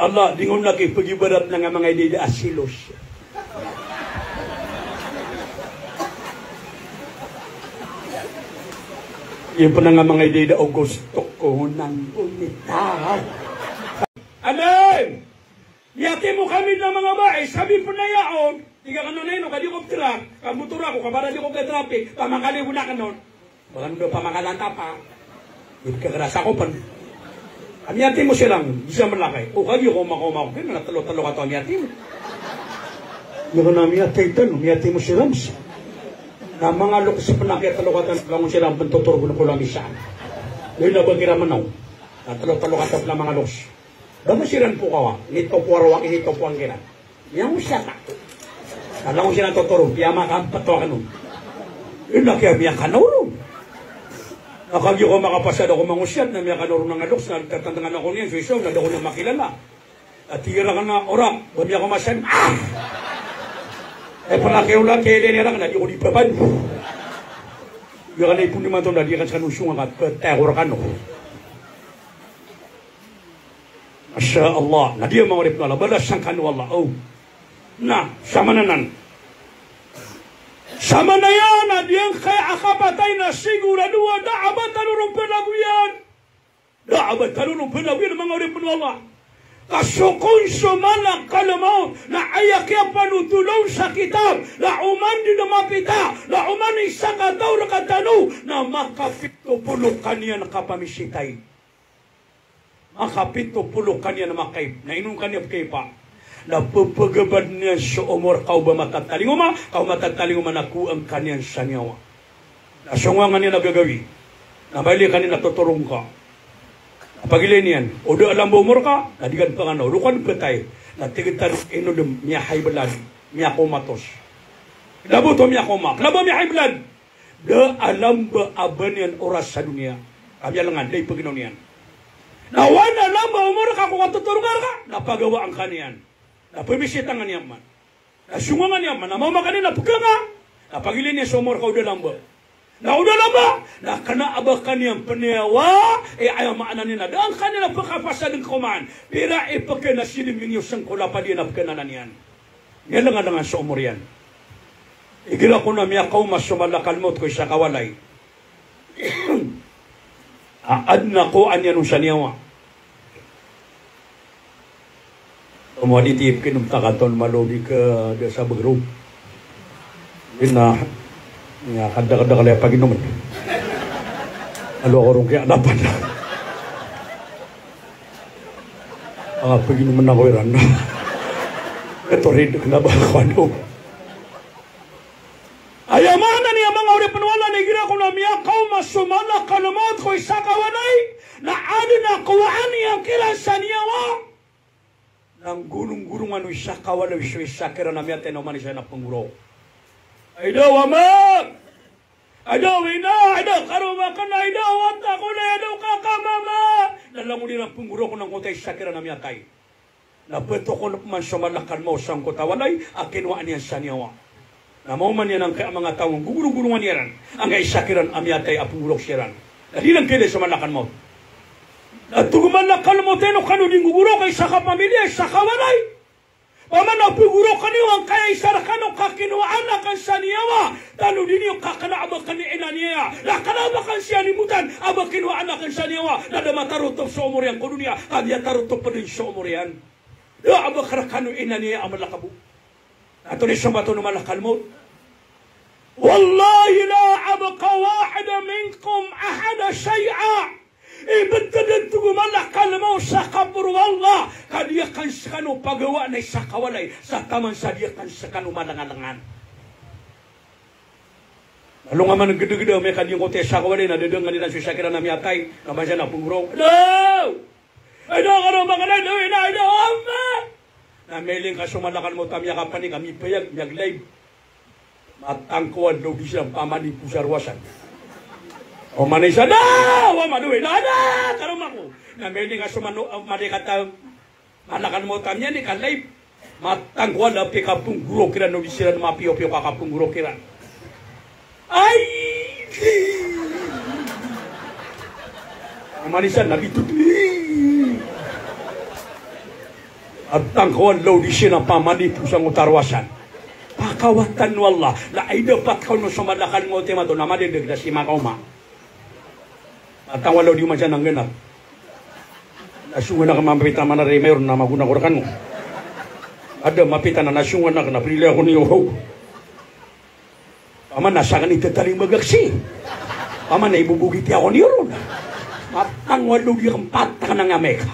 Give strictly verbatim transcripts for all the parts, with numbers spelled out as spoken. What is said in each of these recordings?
Allah, di ngka on laki pagibarat na nga manga idida a silos. Aya pn a nga manga idida o gusto ko nang gomita. Amen! Miyatimo kami na manga bai, sabi pn aya on, tig akn a ino ka di ko ptrak, ka motor ako, ka bara di ko ptraffic, pamakali ko na akn on. Ba kano da pamakalan ta pa. Ipkakras ako pn. A miyatimo siran, di sa malakay. O kagiya ko makaoma ko, kna tlo-tlo kataw a miyatimo. Ino kna miyatay tano, miyatimo siran sa. Na manga loks pn a kiya tlo kataw, langon siran pn totorog ko lamisan. Ino na ba kiran manaw. Na tlo-tlo kataw pn a manga loks. Ba masiran po kawa, initopo a rowak, initopo angkiran. Miyangosyat a. Na langon siran totorog, piyamakampet o akn on. Ino na kiya miyakanaw ron. Na kagiya ko makapasad ako mangosyat, na miyakanaw ron a manga loks, na tatantangan ako niyan so isa, na da ko niyan makilala. Na tig iran a, "Ora, ba miyakaoma san?" Ah! Aya pn a kiyaola, kiyailay niyan rakn, na di ko di papan. Aya kna ipon imanto na di akn skano songa ka, ptay ako rkano. Masha Allah. Na di a manga oripn o Allah, balasan kano o Allah. O. Na, samanan anan. Samanan aya na di angkaya a kapatay na sigorado a da a ba tano ron palagoyan. Da a ba tano ron palagoyan, manga oripn o Allah. Ka so kon so malakal maut na aya kiyapanothol on sa kitab, na oman dn a mapita, na oman i sakataw rktano, na makapito polo ka niyan kapamisitay. Makapito polo ka niyan makaip. Na ino ka niyan pkaipa? Na ppagabadan iyan so omor ka o ba matatalingoma, ka o matatalingoma na kowaan ka niyan sa niyawa. Na songowan ka niyan a gagawii. Na mailay ka niyan a totorog ka. Na pagilay niyan, o da a lamba omor ka, na di ka dn panganaw, o roo ka dn ptay. Na tig tano, ino dn, miya-high blood, miyakomatos. Kna ba oto miyakomat, kna ba miya-high blood. Da a lamba a ba niyan oras sa doniya. Ka miyalengan, da i paginaw niyan. Na oway na lamba omor ka ko katotoroga rka, na pagawaan ka niyan. Na pamisita nga niyan man. Na songowan nga niyan man, na maoma ka niyan na pkanga. Na pagilay niyan so omor ka o da lamba. Na o da lamba, na kna a ba ka niyan pniyawa, e, aya maana niyan na da angka niyan a pkapasaden ka oman. Pira i pkna sii dn miniyo sangko lapad iyan a pkna anan iyan. Miyalengalengan so omor iyan. Igira kon a miyakaoma so malakal maut ko isa ka walay a adn a kowaan iyan on sa niyawa. Omo a di ti pkinom ta katon malo di ka da sa bgro. Ina, ina kadakdak laya paginomn. Alo ako ron kiya dapat. Ah, paginomn ako iran. Ito rin, kna ba ako ano? Aya maana niyan manga oripn o Allah na igira kon a miyakaoma so malakal maut ko isa ka walay, na adn a kowaan iyan kiran sa niyawa. Na nggoronggorong o isa ka walay so isa kiran a miyatay na oman i isa na pnggorok. Ay daw ama! Ay daw ina! Ay daw karoma akn! Ay daw wata ko na! Ay daw kaka mama! Na langon iran pnggorok na ngkoto a isa kiran a miyatay. Na ptokon pman so malakal maut sangkoto a walay a kinowaan iyan sa niyawa. Na maoma niyan angkaya manga taw a nggogoronggorongan iran, angkaya isa kiran a miyatay a pnggorok siran. Na di iran kailay so malakal maut. Na tig o malakal maut a ino kano di nggogorok a isa ka pamilya, isa ka walay. Opama na pnggorok kano angkaya isa rkano ka kinowaan akn sa niyawa. Tano di niyo kakna a ba kn i ina niyan. Na kna a ba kn siya limotan a ba kinowaan akn sa niyawa. Na da matarotop so omor iyan ko doniya, ka di a tarotop pn so omor iyan. Da a ba ka rkano i ina niyan a mala ka bo. Antonaa i sombat on o malakal maut? Wallahi la abqa wahid minkum ahad shay'a. Ibtad, tig o malakal maut, sa kaporo o Allah, ka di akn skano pagawaan a isa ka walay, sa taman sa di akn skano malangalangan. Alongan man gdgd a miyakadingkote sa kawalay na dadang ka niyan so isa kiran a miyatay, na ba siya na pnggorok. Daw! Ay daw, kano ba ka na daw, ina, ay daw, ama! Na mailing ka so malakal maut a miyakapanik a mipayag, miyag-live. Matangkowad o di siran pamani po sa rowasan. Oman i isa, daw! Ama, daw, ina, daw! Karoma ko. Na mailing ka so mano-, malaikat a Malakal maut a miyani ka live. Matangkowad a pkapnggorok iran o di siran mapiyopiyo ka kapnggorok iran. Ay! Oman i isa na bitod. Atangkaw a law di siya na pamanipo sa ngotarowasan. Pakawatan o Allah. Na ay dapat kaw no so malakal mawt imanto na madedeg na si makaoma. Atangkaw a law di man siya nangganak. Na songan akn mapita man a ri mayor na magona ko rkano. Ada mapita na, na songan akn na prila ako niyo. Paman na sakn i tatalingbaga ko si. Paman na ibobogiti ako niyo ron. Matang walo di kempatan na nga meka.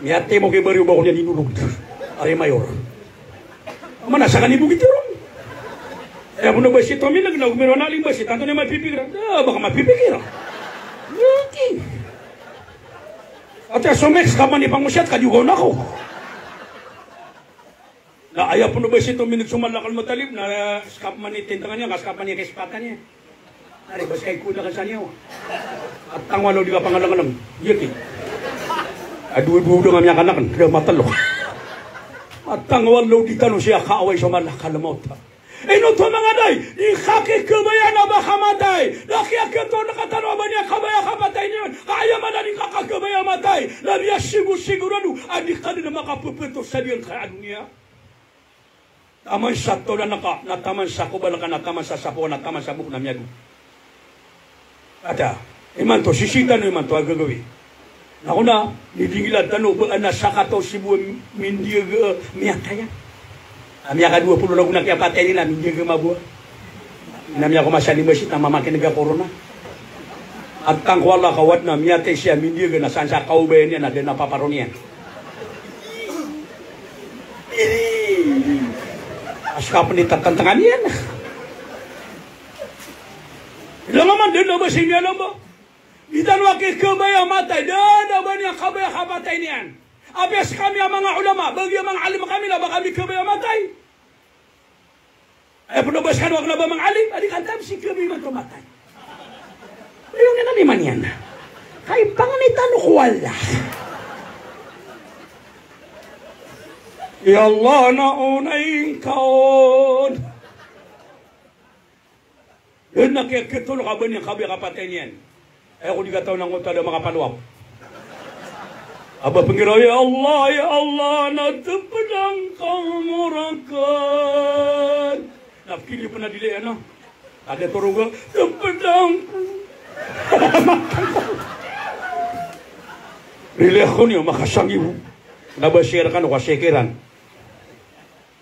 Miyatay mo kay bariyo ba ko niyan inulog. Ari mayor. Paman na sakn i bogiti ron. Aya ko na ba si Tommy na ginaw gumiro na limba si tanto niya mapipikiran. Ah, baka mapipikiran. Mungkin. Ati a somek sa kaman i pangosiyat ka di ko na ko. Na aya pn o ba sii to minit so malakal matalib na skap man i tintangan iyan, ka skap man i kispatan iyan. Ari, bas kay kuda ka sa niyawa. At tangwalo di ka pangalangalang. Iya ki. Adu-adu da nga miyakanakan. Kaya matalo. At tangwalo di tano siya kaaway so malakal mawt. Ino to manga day, i kakikabaya na ba kamatay. Na kiyakito na katano a ba niyan kabaya kapatay niyan. Ka aya maana di kakakabaya matay. Na miyasigo-sigorado a di ka dn makapepeto sa diyangka a doniya. Taman sa tolan ka, na taman sa kobal ka, na taman sa sapo, na taman sa bok, na miyado. Ata, imanto, sisii tano imanto a gagawii. Na ko na, didingila tano, ba ana sakataw si bo a mindiyaga, eh, miyatay a. A miyakadowa polo ragon a kiyapatay niyan, mindiyaga mabowa. Na miyakomasali masjid, na mamakineg a corona. At tangko Allah ka wad na miyatay siya mindiyaga na san sa kaobayan iyan na da na paparon iyan. Iri. Aska pn i tatantangan iyan. Ilay nga man, da na ba si miyalamba. Di tano aki kabaya matay, da na ba niyan kabaya kapatay niyan. Apiya skami a manga ulama, bagi a manga alim kami na ba kami kabaya matay. Aya pn o ba skano a kna ba manga alim, a di kan tam si kami imanto matay. Iyo niyan a niman iyan. Kay pangni tano ko Allah. Ya Allah, na onay ka on. Dn a kiyakito ka ba niyan kabaya kapatay niyan. Aya ko di kataw na ngoto a da makapalowap. A ba pnggiraw, ya Allah, ya Allah, na tpd angka mo rakn. Na pkili pn a dila iyan a. A da toroga, tpd angka. Rila ako niyo, makasanggibo. Na ba siya rkano ka sikiran.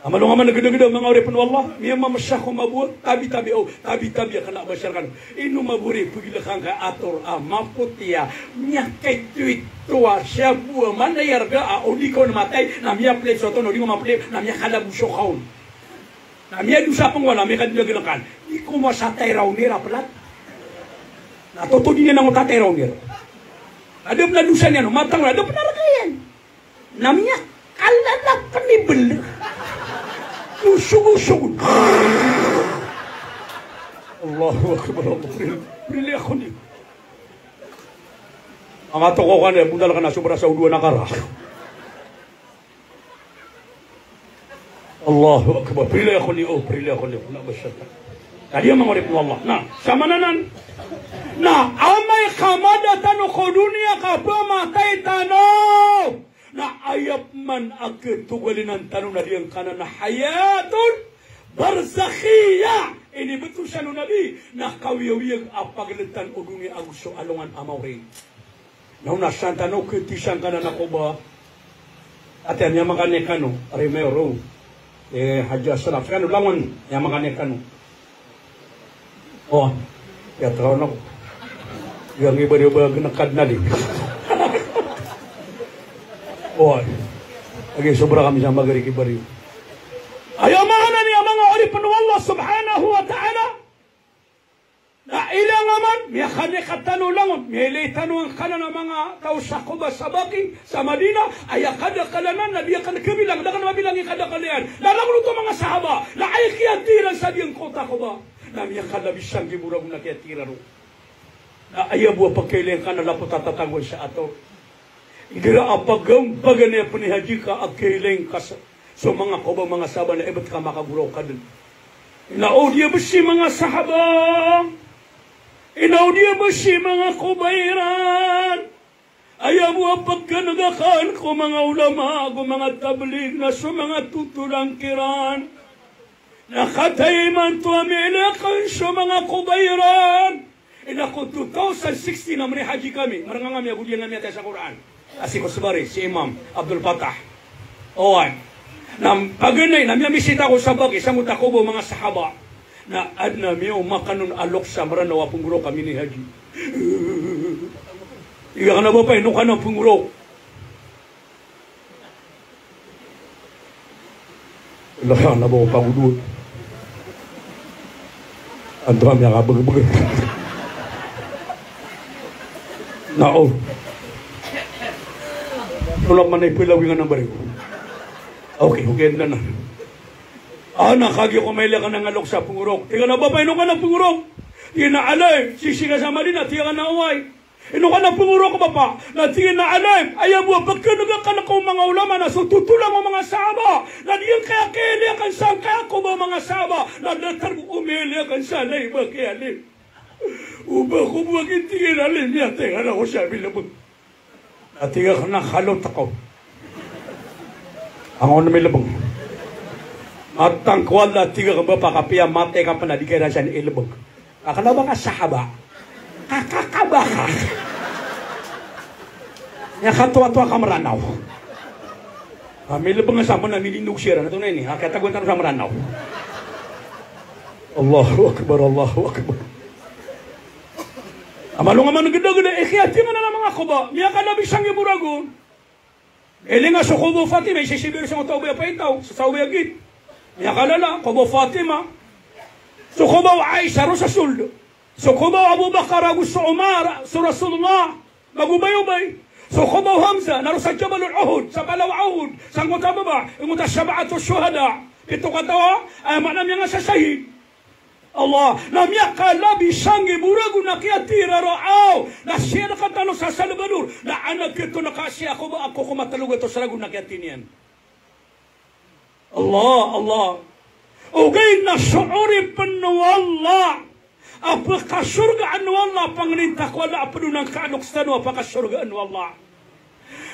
A malo nga man a gdagda manga oripn o Allah, miyamamsa ko mabowa, tabi-tabi, o, tabi-tabi a kna ba siya rkano. Ino mabowa ri, pgilkan ka ator a mapoti a miyakaitoito a siyabo a manayarga a o di ka on matay, na miyaplay so oto, na o di ka maplay, na miyakalaboso ka on. Na miyadosa pn wala, miyakadilaglakan. Di ko masatay raw nira plat. Na totodi niyan a ngoto a tay raw nira. Na da pn a dosa niyan, matang na da pn a rk iyan. Na miyakalala pn i bl. Usog-usog. Allahu Akbar, Allah. Prilakon iyo. Manga toko kan, bondal kan a sobra sa odowa na kara. Allahu Akbar. Prilakon iyo, prilakon iyo. Na ba siya. Kadiya manga oripn o Allah. Na, samanan anan. Na, amay ka mada tano ko doniya ka pmatay tano. Na aya pman a katogaln tano na giyangkanan a hayatun barzakhiyah. Inibtosan o Nabi na kawiyawiyag a pagltan o doniya ago so alongan a maori. Na ona san tano kti sangkanan a koba. Ati a miyamakan iyan kano, ari mayor o. Eh, Hadja Salaf kano langon, miyamakan iyan kano. O, aya taraw na ko. Aya ngibariyo ba gnakad na di. O, agi sobra kami sa magari kibariyo. Aya maana niyan manga oripn o Allah subhanahu wa ta'ala. Na ilay nga man, miyakanikat tano langon, miyailay tano angkanan a manga taw sa Quba sa Baqi, sa Madina, aya kadakl anan na di akn kabilang, da akn mabilang i kadakl iyan. Na langon oto manga sahaba, na aya kiyatira sa giyangkoto a Quba. Na miyakalabi sanggibo ragon a kiyatira ron. Na aya bo a pkailay ngka na lapot a tatagoan sa ator. Igira a pagambagan iyan pn i Hadji ka a kailay ngka sa so manga Quba, manga sahaba na ibt ka makagoraok ka dn. Na o di a bs i manga sahaba. Na o di a bs i manga Quba iran. Aya bo a pkhan'g akn ko manga ulama, ko manga tablig, na so manga totolan kiran na kataya imanto a miilay akn so manga koba iran. Ina ko two thousand sixteen na mri-haji kami, marnga ngami a godiyan a miyataya sa Qur'an. A sii ko Sbari, si Imam Abdul Fattah. Oway. Na paganay na miyamisita ako sa baki, sangkoto a koba o manga sahaba. Na adn a miyaoma kano a loks a Mranaw a pnggorok a mini-haji. Tig akn a bapa, ino ka na pnggorok? Laya na bo pagodon. Anto a miyakabgabg. Na o. Tolak man a ipilawingan a barigo. Okay, okay, anda na. Ana, kagiya ko mailay akn a loks a pnggorok. Tig akn a bapa, ino ka na pnggorok? Tig iyan a Alaim, sii ka sa Madina, tig akn a oway. Ino ka na pnggorok, bapa? Na tig iyan a Alaim, aya bo a pkhan'g akn ko manga ulama na so totolan o manga sahaba. Na di ngka aya kiilay akn sangkaya koba o manga sahaba. Na datar bo o miilay akn sa Alaim, ba ki Alaim. O ba ko bo a ki, tig iyan a Alaim, miyatay akn sa milbng. Na tig akn a kalot ako. Angon milbng. Matang ko Allah, tig akn, bapa, ka piyamatay ka pn a di ka iran san ilbng. Ka kna ba ka sahaba. Ka, ka, ka ba ka. Aya katoatoa ka Mranaw. Ka milbng sa pn a milindog siran. Antonaa ini? Ka kiyatagoan tano sa Mranaw. Allahu Akbar, Allahu Akbar. A malong a manggdagda, i kiyatingan a manga koba, miyakalabi sanggibo ragon. Ilinga so koba o Fatima, isa i sibir sangkoto a obay a paintaw, sa, sa obay a git. Miyakalala, koba o Fatima. So koba o Aisha, roo sa sold. So koba o Abu Bakar ago so Umar, so Rasulullah, magobaybay. So koba o Hamza, na roo sa Jabalul Uhud, sa palaw a Uhud, sangkoto a baba, ingkoto a Sab'atu Shuhada, pito kataw a, aya maana niyan a sasahid. Allah, na miyakalabi sanggibo ragon a kiyatira roo, aw, na siya na katalo sa Salvador, na anak ito na kasi ako ba ako ko matalo gatos ragon a kiyatiniyan. Allah, Allah. Ogaid na so oripn o Allah a pkasorgaan o Allah, pangnin ta ko Allah a pd on angka a loks tano a pkasorgaan o Allah.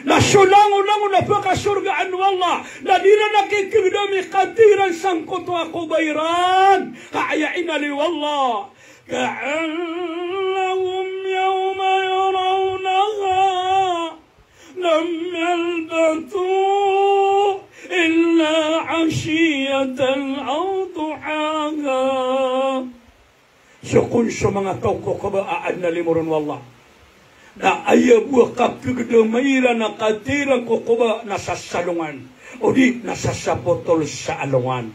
Na so langolangon a pkasorgaan o Allah na di ran a kikgdam i kati ran sangkoto a koba iran. Ka aya inaloy o Allah, ka'annahum yawma yarawnaha lam yalbathu illa ashiyatan aw duhaha. So kon so manga taw ko koba a adn a limo ron o Allah na aya bo a kakgdama iran a kati ran ko koba na sa salongan, odi na sa sapotol sa alongan.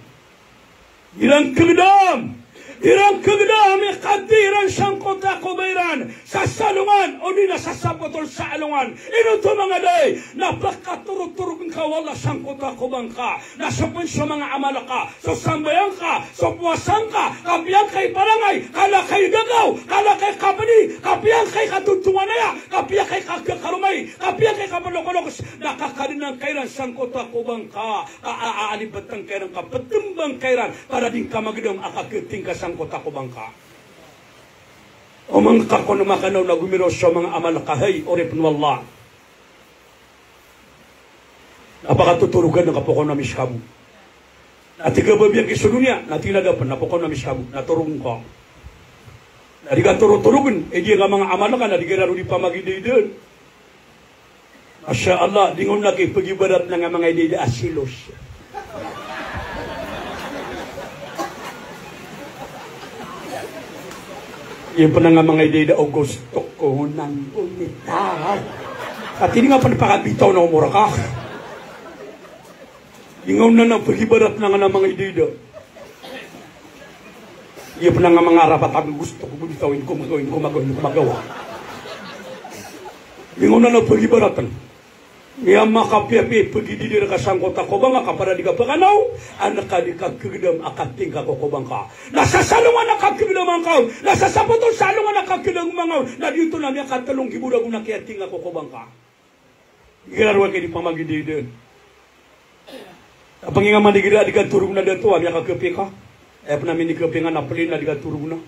Di ran kgdam, di ran kgdam i kati ran sangkoto a koba iran sa salongan, odi na sa sapotol sa alongan. Ino oto manga dayi? Na pkatorotorog ngka o Allah sangkoto a koba ngka. Na so pn so manga amal ka, so sambayang ka, so powasa ngka, kapiya ngka i parangay, kala ka i gagaw, kala ka i kapdi, kapiya ngka i katotonganaya, kapiya ngka i kakaromay, kapiya ngka i kaplokolokos, na kakadna ngka iran sangkoto a koba ngka, a, a, a, alibtn ka iran, kaptmbang ka iran, para di ngka magdam a kakti ngka sangkoto a koba ngka. Oman ka kon makanaw na gomiraw so manga amal ka, hay oripn o Allah. Na pakatotorogan ka pokono a miskabo. Na tig a ba biyangki so doniya, na tig iyan a da pn, na pokono a miskabo, na torog ngka. Na di ka torotorogn, e di ka manga amal ka, na di ka iran odi pamagidaidaan. Masha Allah, di ngka on na ki pagibarat na nga manga idaida a silos. Iya pn a nga manga idaida a August, toko nang gonita. Ati di nga pn pakabitaw na omor ka. Di nga on na pagibarat na nga manga idaida. Iya pn a nga manga rapat a August, toko gonita, inko magawa, inko magawa, inko magawa. Di nga on na pagibarat na. Iya makapiyapiya i pagididi rka sangkoto a koba ngka, ka para di ka pakanaw, an ka di ka kgdam a kati ngka ko koba ngka. Na sa salongan a kakgdam ngka on, na sa sapotol sa alongan a kakgdam ngka on, na di oto na miyakatlo nggibo ragon a kiyati ngka ko koba ngka. Igira rowar ka di pamagidaidaan. Apangingama di gira di ka torogna dato a miyakakapi ka. Aya pn a minikapi nga na plane na di ka torogna.